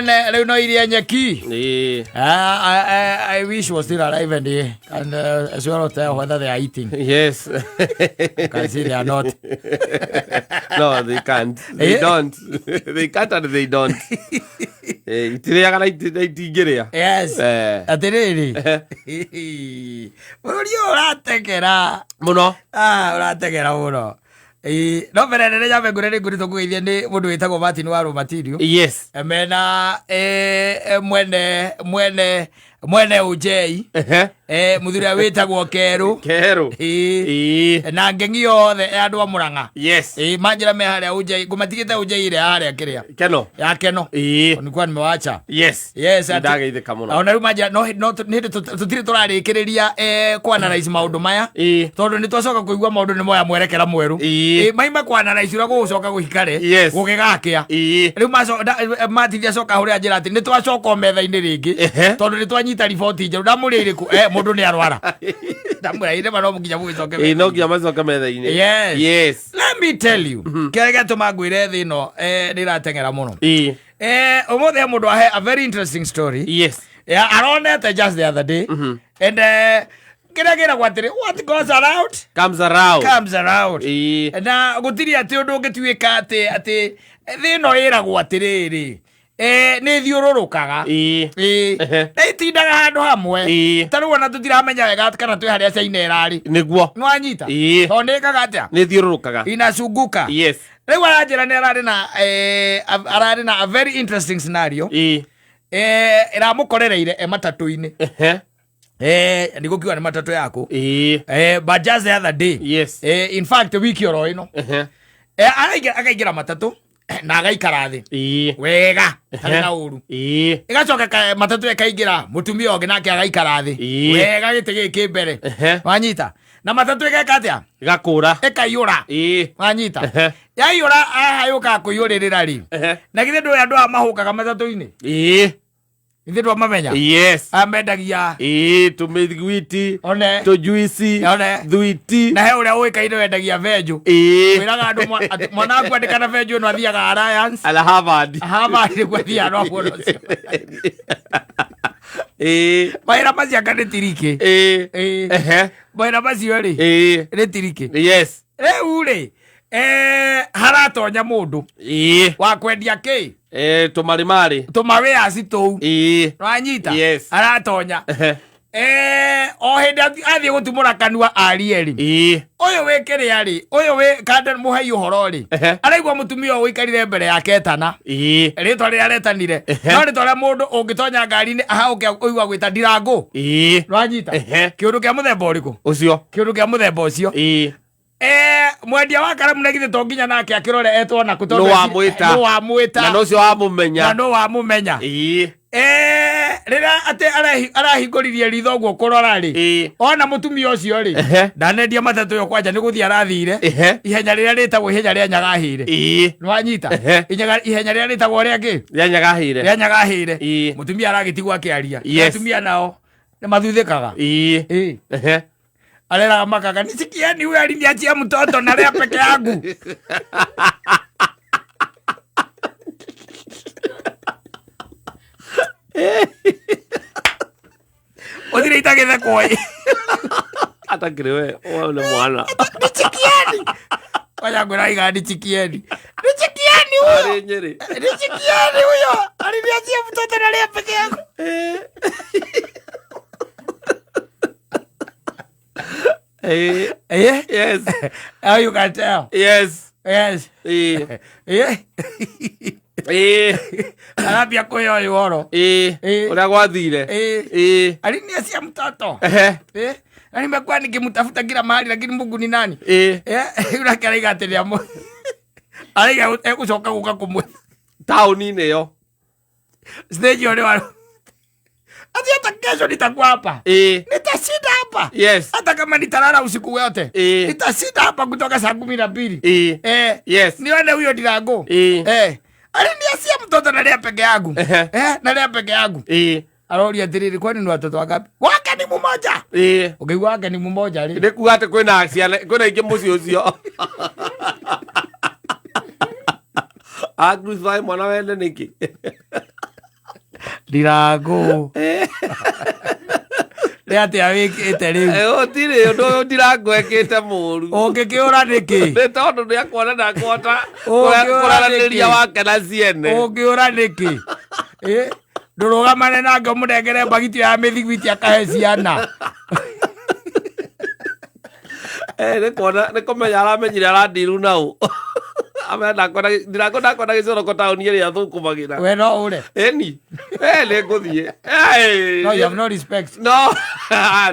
Nene rĩu no irie nyeki. Ĩĩ. Ah, I wish was still alive and can as well tell whether they are eating. Yes. I can see they are not. No, they can't. They don't. They can't and they don't. Eh, itirĩaga na itingĩrĩa. Yes. Eh. Atĩrĩrĩ. Bũrũri ũyũ ũrategera. Mũno. Ah, ũrategera mũno. Ĩĩ, no mbere nene nyambe ngũre nĩ ngũrĩtwo kũgeithia nĩ mũndũ wĩtagwo Martin wa Rũmatirio. Yes. Mena mwene mwene mwene ũnjei. Ehe. Mũthuri ũrĩa wĩtagwo Kerũ. Kerũ. Ĩĩ. Ĩĩ. Na ngengi yothe ya andũ a Mũrang'a. Yes. Ĩĩ, manjĩra me harĩa ũnjei, ngũmatigĩte ũnjei ĩrĩa harĩa kĩrĩa. Keno. Ya Keno. Ĩĩ. Nilikuwa nimewacha. Yes. Yes, ati- Ndageithĩka mũno. Ona rĩu manjĩra no nĩ hĩndĩ tũtirĩ tũrarĩkĩrĩria kwanalize maũndũ maya. Ĩĩ. Tondũ nĩ twacoka kũigua maũndũ nĩ moya mwerekera mwerũ. Ĩĩ. Ĩĩ, maima kwanalize ũrĩa gũgũcoka gũikare. Yes. Gũgĩgakĩa. Ĩĩ. Rĩu matithia acoka hũrĩa njĩra atĩ nĩ twacoka o metha-inĩ rĩngĩ. Ehe. Tondũ nĩ twanyita riboti njerũ. Ndamũria ĩrĩkũ? Mũndũ nĩ arwara. Ndamwĩra ĩ nĩma no nginya mũgĩcoke Ĩĩ, no nginya macoke metha-inĩ. Yes. Yes. Let me tell you. Kĩrĩa gĩatũma ngwĩre thĩ ĩno nĩ ĩrateng'era mũno. Ĩĩ. Ũmũthĩ he mũndũ ahe a very interesting story. Yes. Yeah, aronete just the other day. And kĩrĩa kĩragwo atĩrĩ, what goes around Comes around. comes around. Ĩĩ. Na gũtirĩ atĩ ũndũ ũngĩtuĩka atĩ atĩ thĩ ĩno ĩragwo atĩrĩrĩ, nĩ ĩthiũrũrũkaga. Ĩĩ. Ĩĩ. Ehe. Na ĩtindaga handũ hamwe. Ĩĩ. Ta rĩu ona tũtiramenya wega kana twĩ harĩa China ĩrarĩ. Nĩguo. Nĩwanyita? Ĩĩ. Tondũ nĩ ĩkaga atĩa? Nĩ ĩthiũrũrũkaga. Inazunguka. Yes. Rĩu aranjĩra nĩ ararĩ na ararĩ na a very interesting scenario. Ĩĩ. Ĩramũkorereire e matatũ-inĩ. Ehe. Nĩ gũkiuga nĩ matatũ yaku. Ĩĩ. But just the other day. Yes. In fact wiki oro ĩno. Ehe. Akaingĩra matatũ na agaikara thĩ. Ĩĩ. Wega, tarĩ na ũru. Ĩĩ. Ĩgacoka matatũ ĩkaingĩra mũtumia ũngĩ nake agaikara thĩ. Ĩĩ. Wega gĩtĩ gĩkĩ mbere. Ehe. Wanyita. Na matatũ ĩgeka atĩa? Ĩgakũra. Ĩkaiyũra. Ĩĩ. Wanyita. Ehe. Yaiyũra haha yũkaga kũiyũrĩrĩra rĩ. Ehe. Na githĩ ndũĩ andũ aya mahũkaga matatũ-inĩ? Ĩĩ. Githĩ ndwamamenya? Yes. Aya mendagia Ĩĩ, tũmĩthiguiti, one tũjuici, One. thuiti. Na he ũrĩa ũĩkaine wendagia venjũ. Ĩĩ. Wĩraga andũ atĩ mwana waku andĩkana venjũ ĩno athiaga Alliance. Ala Harvard. Harvard nĩguo athiaga no mũndũ ũcio. Ĩĩ. Mawĩra macio anga nĩ tirikĩ. Ĩĩ. Ĩĩ. Ehe. Mawĩra macio rĩ Ĩĩ. nĩ tirikĩ. Yes. Rĩu rĩ haratonya mũndũ Ĩĩ. wa kwendia kĩ? Tũmarĩmarĩ. Tũmawĩaci tũu. Ĩĩ. Nwanyita? Yes. Aratonya. Ehe. O hĩndĩ athiĩ gũtumũra kanua arie rĩ. Ĩĩ. Ũyũ wĩ kĩrĩa rĩ, ũyũ wĩ kande mũhei ũhoro rĩ. Ehe. Araigua mũtumia ũyũ ũikarire mbere yake etana. Ĩĩ. Rĩtwa rĩrĩa aretanire. Ehe. No rĩtwa rĩa mũndũ ũngĩtonya ngari-inĩ ahauke ũigua gwĩta ndirangũ. Ĩĩ. Nwanyita? Ehe. Kĩũndũ kĩa mũthemba ũrĩkũ? Ũcio. Kĩũndũ kĩa mũthemba ũcio. Ĩĩ. Mwendia wa karamu na githĩ to nginya nake akĩrore etwo naku tondũ Nũ wamwĩta. nũ wamwĩta. Na nũ ũcio wamũmenya. Na nũ wamũmenya. Ĩĩ. Rĩrĩa atĩ arahingũririe ritho ũguo kũrora rĩ, Ĩĩ. ona mũtumia ũcio rĩ, Ehe. ndanendia matatũ ĩyo kwanja nĩ gũthiĩ arathire. Ehe. Ihenya rĩrĩa rĩtagwo ihenya rĩa nyagahĩre. Ĩĩ. Nĩwanyita? Ehe. Ihenya rĩrĩa rĩtagwo rĩa kĩ? Rĩa nyagahĩre. Rĩa nyagahĩre. Ĩĩ. Mũtumia aragĩtigwo akĩaria. Yes. Atumia nao nĩ mathuthĩkaga. Ĩĩ. Ĩĩ. Ehe. Areraga makaga nisikieni huyu aliniachia mtoto nalea peke yangu. Ũthire itagĩthekwo ĩ. Atakĩrĩ we, we nĩ mwana. Nisikieni. Wacha ngwĩra iga nisikieni. Nisikieni huyo. Arĩ Nyĩrĩ. Nisikieni huyo. Aliniachia mtoto nalea peke yangu. Yes. How you can tell? Yes. Yes. Arambia kwĩra ũyũ ũhoro. Ũrĩa gwathire. Aliniachia mtoto. Ehe. Na nimekuwa nikimtafuta kila mahali lakini Mungu ni nani? Yule araiga atĩ nĩamũ araiga egũcoka gũka kũmwetha. Taũni-inĩ ĩyo. Stage ĩyo nĩ wa Ati hata kesho nitakuwa hapa. Nitashinda hapa. Yes. Hata kama nitalala usiku wote. Nitashinda hapa kutoka saa 12. Yes. Nione huyo Ndirango. Aliniachia mtoto nalea peke yangu. Ehe. Nalea peke yangu. Aroria atiriri, kwani ni watoto wangapi? Wake ni mmoja. Ũngĩigua wake ni mmoja rĩ. Nĩ kuga atĩ kwĩna ciana, kwĩna ingĩ mũciĩ ũcio. A crucify mwana wene nĩkĩ? Ndirangũ nĩ atĩa wĩkĩte rĩu? Gũtirĩ ũndũ ũyũ Ndirangũ ekĩte mũru. Ũngĩkĩũra nĩkĩ? Nĩ tondũ nĩ akuona ndakũhota Ũngĩũra kũraranĩria nĩkĩ? wake na ciene. Ũngĩũra nĩkĩ? Ndũrũgamane nake ũmũnengere mbagiti ya mĩthiguiti akahe ciana. Nĩ kuona nĩ kũmenya aramenyire arandiru nau. Amenya ndakwenda Ndirangũ ndakwenda gĩcoroko taũni ĩrĩa thũkũmagĩra. We no ũre? Ĩni. Nĩ ngũthiĩ. No, you have no respect. No,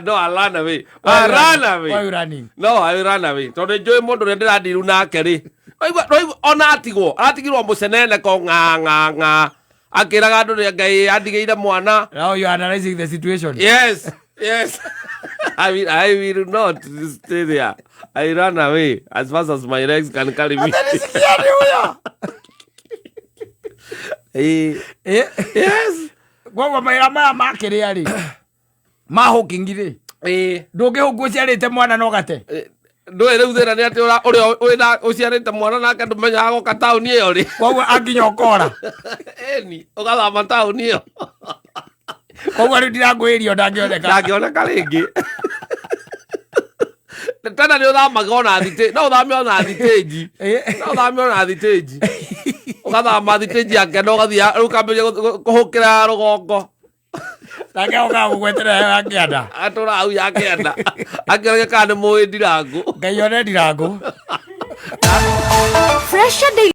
no, I'll run away. Why I'll you run running? away. Why you running? No, I will run away. Tondũ njũĩ mũndũ ũrĩa ndĩrandiru nake rĩ. Waigua ona atigwo, aratigirwo mũcenene ko ng'a ng'a ng'a. Akĩraga andũ rĩa Ngai andigĩire mwana. Now you are analyzing the situation. Yes, yes. I will not stay there. I run away as fast as my legs can carry me. Atanisikia ni huyo. Yes. Koguo mawĩra maya makĩrĩa rĩ, mahũkingi rĩ, ndũngĩhũngwo ũciarĩte mwana no gate. Ndũĩ rĩu thĩna nĩ atĩ ũrĩa wĩna ũciarĩte mwana nake ndũmenyaga goka taũni ĩyo rĩ. Koguo anginya ũkora. Ĩni, ũgathama taũni ĩyo. Koguo rĩu ndirangwĩrio ndangĩoneka. Ndangĩoneka rĩngĩ. Tena nĩ ũthamaga ona thitĩ, no ũthame ona thitĩnji. No ũthame ona thitĩnji. Ũgathama thitĩnji ya Kenya ũgathiĩ rĩu ũkambĩrĩria kũhũkĩra rũgongo. Nake okaga gũgweterera heo ya kĩanda. Atũra hau ya kĩanda. Akĩoria kana nĩ mũĩ Ndirangũ. Ngai one Ndirangũ. Fresher Daily.